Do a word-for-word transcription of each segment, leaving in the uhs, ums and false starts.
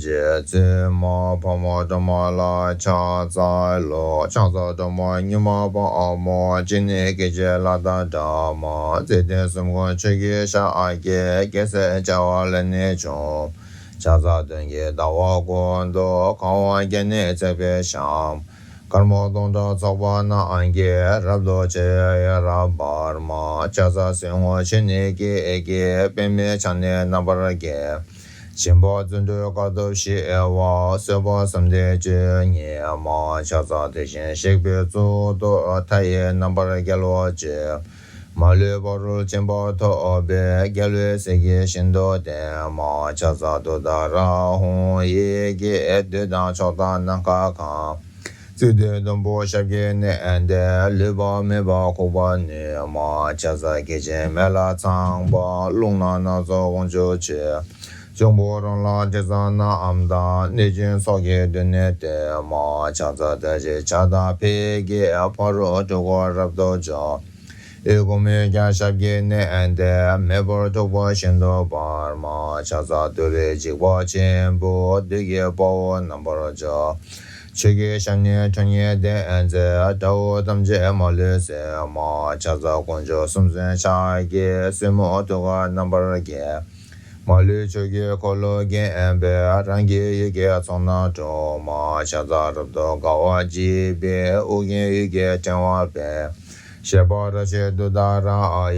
རྗེ་བཙུན་མ་ཕག་མོ་སྒྲོལ་མ་ལ་ཕྱག་འཚལ་ལོ། ཕྱག་འཚལ་སྒྲོལ་མ་མྱུར་མ་དཔའ་མོ། སྤྱན་ནི་སྐད་ཅིག་ལ་དྭགས་འདྲ་མ། མཛེས་སྡུག་གསུམ་མགོན་ཆུ་སྐྱེས་ཞལ་གྱི། རྒྱལ་སྲས་བྱ་བ་ལས་ནི་བྱུང་། ཕྱག་འཚལ་སྟོན་ཀའི་ཟླ་བ་ཀུན་ཏུ། གང་བ་བརྒྱ་ནི་བརྩེགས་པའི་ཞབས། དཀར་མོ་སྟོང་ཕྲག་ཚོགས་པ་རྣམས་ཀྱིས། རབ་ཏུ་ཕྱེ་བའི་ཡ་རབས་འབར་མ། ཕྱག་འཚལ་སེར་སྔོ་ཆུ་ནས་སྐྱེས་ཀྱི། པདྨའི་ཕྱག་ནི་རྣམ་པར་བརྒྱན། སྦྱིན་པ་བརྩོན་འགྲུས་དཀའ་ཐུབ་ཞི་བ། བཟོད་པ་བསམ་གཏན་སྤྱོད་ཉིད་མ། ཕྱག་འཚལ་དེ་བཞིན་གཤེགས་པའི་གཙུག་ཏོར། མཐའ་ཡས་རྣམ་པར་རྒྱལ་བར་སྤྱོད། མ་ལུས་ཕ་རོལ་ཕྱིན་པ་ཐོབ་པའི། རྒྱལ་བའི་སྲས་ཀྱིས་ཤིན་ཏུ་བསྟེན་མ། ཕྱག་འཚལ་ཏུཏྟཱ་ར་ཧཱུྃ་ཡི་གེས། བདུད་དང་ཕྱོགས་དང་ནམ་མཁའ་གང་། བརྩེགས་ཏེ་སྡོང་པོ་ཞབས་ཀྱིས་མནན་ཏེ། ལུས་པ་མེད་པར་འགུགས་པར་ནུས་མ། ཕྱག་འཚལ་སྐད་ཅིག་མེ་ལྷ་ཚངས་པ། རླུང་ནག་སྣ་ཚོགས་དབང་ཕྱུག་མཆོད། འབྱུང་པོ་རང་ལ་དྲི་ཟ་རྣམས་དང་། གནོད་སྦྱིན་ཚོགས་ཀྱིས་མདུན་ནས་བསྟོད་མ། ཕྱག་འཚལ་ཏཱ་རེ་ཕྱག་དང་ཕཊ་ཀྱིས། ཕ་རོལ་འཁྲུལ་འཁོར་རབ་ཏུ་འཇོམས། ཨེ་ཀོ་མི་ཀྱང་ཞབས་ཀྱིས་མནན་ཏེ། མེ་འབར་འཁྲུག་པ་ཤིན་ཏུ་འབར་མ། ཕྱག་འཚལ་ཏུ་རེ་འཇིགས་པ་ཆེན་པོ། བདུད་ཀྱི་དཔའ་བོ་རྣམ་པར་འཇོམས། ཆུ་སྐྱེས་ཞབས་ནི་ཁྲོ་གཉེར་ལྡན་མཛད། དགྲ་བོ་ཐམས་ཅད་མ་ལུས་གསོད་མ། ཕྱག་འཚལ་དཀོན་མཆོག་གསུམ་མཚོན་ཕྱག་རྒྱའི། བཙུན་མོ་ཐུགས་ཀར་རྣམ་པར་བརྒྱན། མ་ལུས་ཆོས་ཀྱི་འཁོར་ལོས་བརྒྱན་པའི། རང་གི་ཡུལ་གྱི་ཚོགས་རྣམས་སྒྲོལ་མ། ཕྱག་འཚལ་རབ་ཏུ་དགའ་བ་བརྗིད་པའི། ཨོ་རྒྱན་ཡུལ་གྱི་ཕྲེང་བ་སྤེལ། བཞད་པ་རབ་བཞད་ཏུཏྟཱ་ར་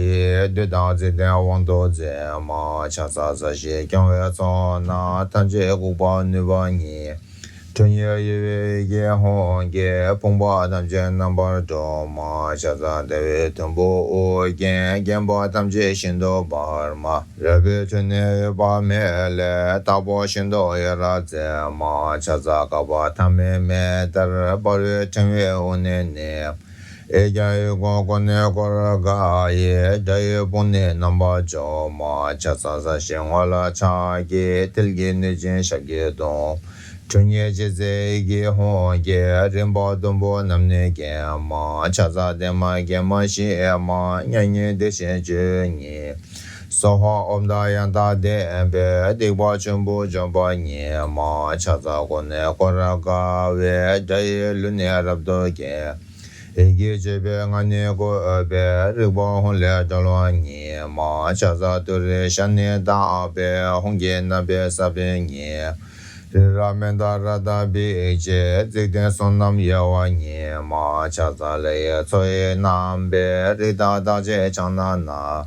ཡིས། བདུད་དང་བརྩེགས་ཏེ་དབང་དུ་མཛད་མ། ཕྱག་འཚལ་ས་གཞི་རྐྱང་པའི་ཚོགས་རྣམས། ཐམས་ཅད་འགུགས་པར་ནུས་པ་ཉིད། ཁྲོ་གཉེར་གཡོ་བའི་ཡི་གེ་ཧཱུྃ་གིས། ཕོངས་པ་ཐམས་ཅད་རྣམ་པར་སྒྲོལ་མ། ཕྱག་འཚལ་ཟླ་བའི་དུམ་བུས་དབུ་བརྒྱན། བརྒྱན་པ་ཐམས་ཅད་ཤིན་ཏུ་འབར་མ། རལ་པའི་ཁྲོད་ནས་འོད་དཔག་མེད་ལས། རྟག་པར་ཤིན་ཏུ་ཡོངས་བརྩེགས་མ། ཕྱག་འཚལ་བསྐལ་པ་ཐ་མའི་མེ་ལྟར། འབར་བའི་ཕྲེང་བའི་དབུས་ནས་ནི། ཨེ་ཀྱང་འོད་ཀྱི་ཀུན་ནས་བསྐོར་དགའ་ཡི། དགྲ་ཡི་དཔུང་ནི་རྣམ་པར་འཇོམས་མ། ཕྱག་འཚལ་ས་གཞིའི་ངོས་ལ་ཕྱག་གི། མཐིལ་གྱིས་བསྣུན་ཅིང་ཞབས་ཀྱིས་བརྡུང་། ཁྲོ་གཉེར་ཅན་མཛད་ཡི་གེ་ཧཱུྃ་གིས། རིམ་པ་བདུན་པོ་རྣམས་ནི་བརྒྱན་མ། ཕྱག་འཚལ་བདེ་མ་དགེ་མ་ཞི་མ། མྱ་ངན་འདས་ཞི་སྤྱོད་ཉིད། སྭཱ་ཧཱ་ཨོཾ་དང་ཡང་དག་ལྡན་པས། སྡིག་པ་ཆེན་པོ་འཇོམས་པ་ཉིད་མ། ཕྱག་འཚལ་ཀུན་ནས་བསྐོར་དགའ་བའི། དགྲ་ཡི་ལུས་ནི་རབ་ཏུ་བརྒྱན། ཡི་གེ་བཅུ་པའི་ངག་ནི་བཀོད་པས། རིག་པ་ཧཱུྃ་ལས་སྒྲོལ་བ་ཉིད་མ། ཕྱག་འཚལ་ཏུ་རེའི་ཞབས་ནི་དག་པས། ཧཱུྃ་གི་རྣམ་པའི་ས་བོན་ཉིད། རི་རབ་མནྡ་ར་དང་འབིགས་བྱེད། རྩིག་སྟེང་གསུམ་རྣམས་གཡོ་བ་ཉིད་མ། ཕྱག་འཚལ་ལྷ་ཡི་མཚོ་ཡི་རྣམ་པའི། རི་དྭགས་རྟགས་ཅན་ཕྱག་ན་བསྣམས།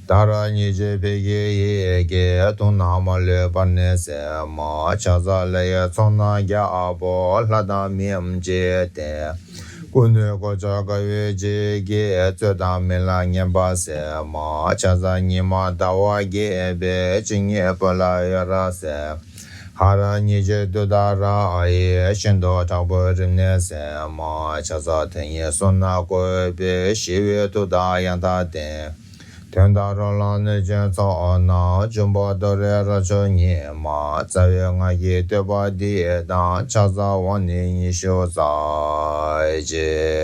ཏཱ་ར་གཉིས་བརྗོད་ཕཊ་ཀྱི་ཡི་གེས། དུག་རྣམས་མ་ལུས་པར་ནི་སེལ་མ། ཕྱག་འཚལ་ལྷ་ཡི་ཚོགས་རྣམས་རྒྱལ་པོ། ལྷ་དང་མིའམ་ཅི་ཡིས་བསྟེན། ཀུན་ནས་གོ་ཆ་དགའ་བའི་བརྗིད་ཀྱིས། རྩོད་དང་རྨི་ལམ་ངན་པ་སེལ་མ། ཕྱག་འཚལ་ཉི་མ་ཟླ་བ་རྒྱས་པའི། སྤྱན་གཉིས་སྤོས་ལ་འོད་རབ་གསལ། ཧ་ར་གཉིས་བརྗོད་ཏུཏྟཱ་ར་ཡིས། ཤིན་ཏུ་དྲག་པོའི་རིམས་ནད་སེལ་མ། ཕྱག་འཚལ་དེ་ཉིད་གསུམ་རྣམས་བཀོད་པའི། ཞི་བའི་མཐུ་དང་ཡང་དག་ལྡན། གདོན་དང་རོ་ལངས་གནོད་སྦྱིན་ཚོགས་རྣམས། འཇོམས་པ་ཏུ་རེ་རབ་མཆོག་ཉིད་མ། རྩ་བའི་སྔགས་ཀྱི་བསྟོད་པ་འདི་དང་། ཕྱག་འཚལ་དབང་ནི་ཉི་ཤུ་རྩ་གཅིག